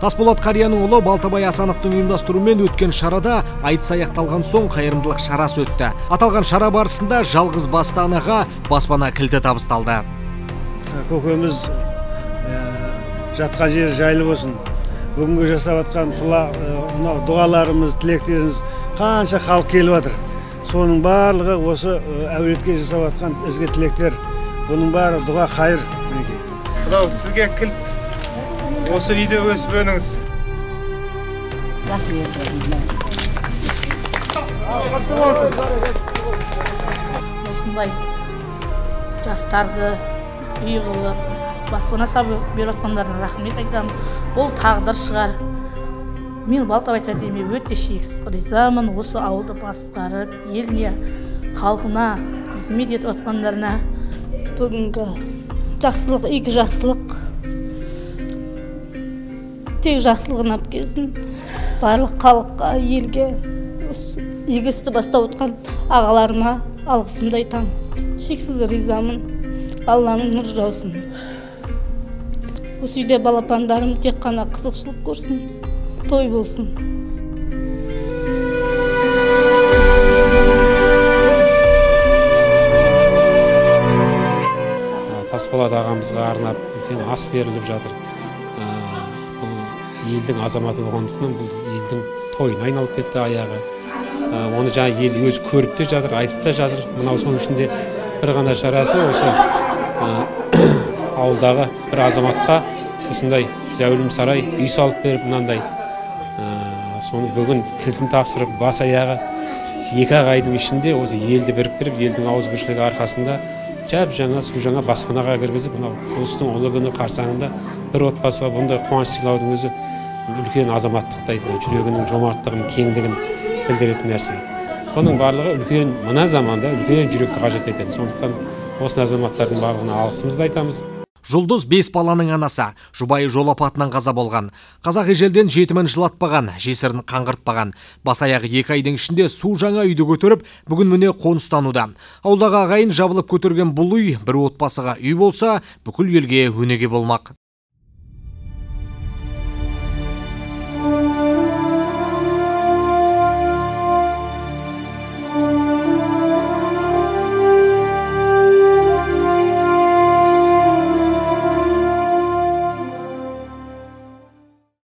Тасболат қарияның ұлы Балтабай Асановтың ұйымдастыруымен өткен шарада айтыс аяқталған соң қайырымдылық шарасы өтті. Аталған шара барысында жалғыз басты анаға баспана кілті табысталды. Көкеміз жатқан жері жайлы болсын. Бүгінгі жасап жатқан мынау дұғаларымыз, тілектеріміз, қанша халық келіп жатыр. Соның барлығы осы әулетке жасап жатқан ізгі тілектер. Бұның бәрі дұға, қайыр. Мынау сізге кілт. Осы үйде өсіп өніңіз. Осындай жастарды үй қылып, баспана салып беріп жатқандарына рахмет айтамын. Бұл тағдыр шығар. Мен Балтабай тәтеме өте шексіз ризамын. Осы ауылды басқарып, еліне, халқына қызмет етіп жатқандарына. Бүгінгі жақсылық, игі жақсылық. Тек жақсылығын алып келсін. Барлық халыққа, елге, осы игі істі бастап отқан ағаларыма алғысымды айтамын. Шексіз ризамын. Алланың нұры жаусын. Осы үйде балапандарым тек қана қызықшылық көрсін, той болсын. Тасболат ағамызға арнап үлкен ас беріліп жатыр. Елдің азаматы болғандықтан бұл елдің тойына айналып кетті аяғы. Оны жаңа ел өзі көріп те жатыр, айтып та жатыр. Мынау соның ішінде бір ғана шарасы осы ауылдағы бір азаматқа осындай зәулім сарай үй салып беріп, мынандай соны бүгін кілтін тапсырып, бас аяғы 2 айдың ішінде осы елді біріктіріп, елдің ауызбіршілігі арқасында жап жаңа су жаңа баспанаға кіргізіп, мынау ұлыстың ұлы күні қарсаңында бір отбасыға бұндай қуаныш сыйлаудың өзі үлкен азаматтықты, жүрегінің жомарттығын, кеңдігін білдіретін нәрсе. Бұның барлығы үлкен, мына заманда үлкен жүректі қажет етеді. Сондықтан осы азаматтардың барлығына алғысымызды айтамыз. Жұлдыз 5 баланың анасы, жұбайы жол апатынан қаза болған. Қазақ ежелден жетімін жылатпаған, жесірін қаңғыртпаған. Бас аяғы 2 айдың ішінде су жаңа үйді көтеріп, бүгін міне қоныстануда. Ауылдағы ағайын жабылып көтерген бұл үй бір отбасыға үй болса, бүкіл елге өнеге болмақ.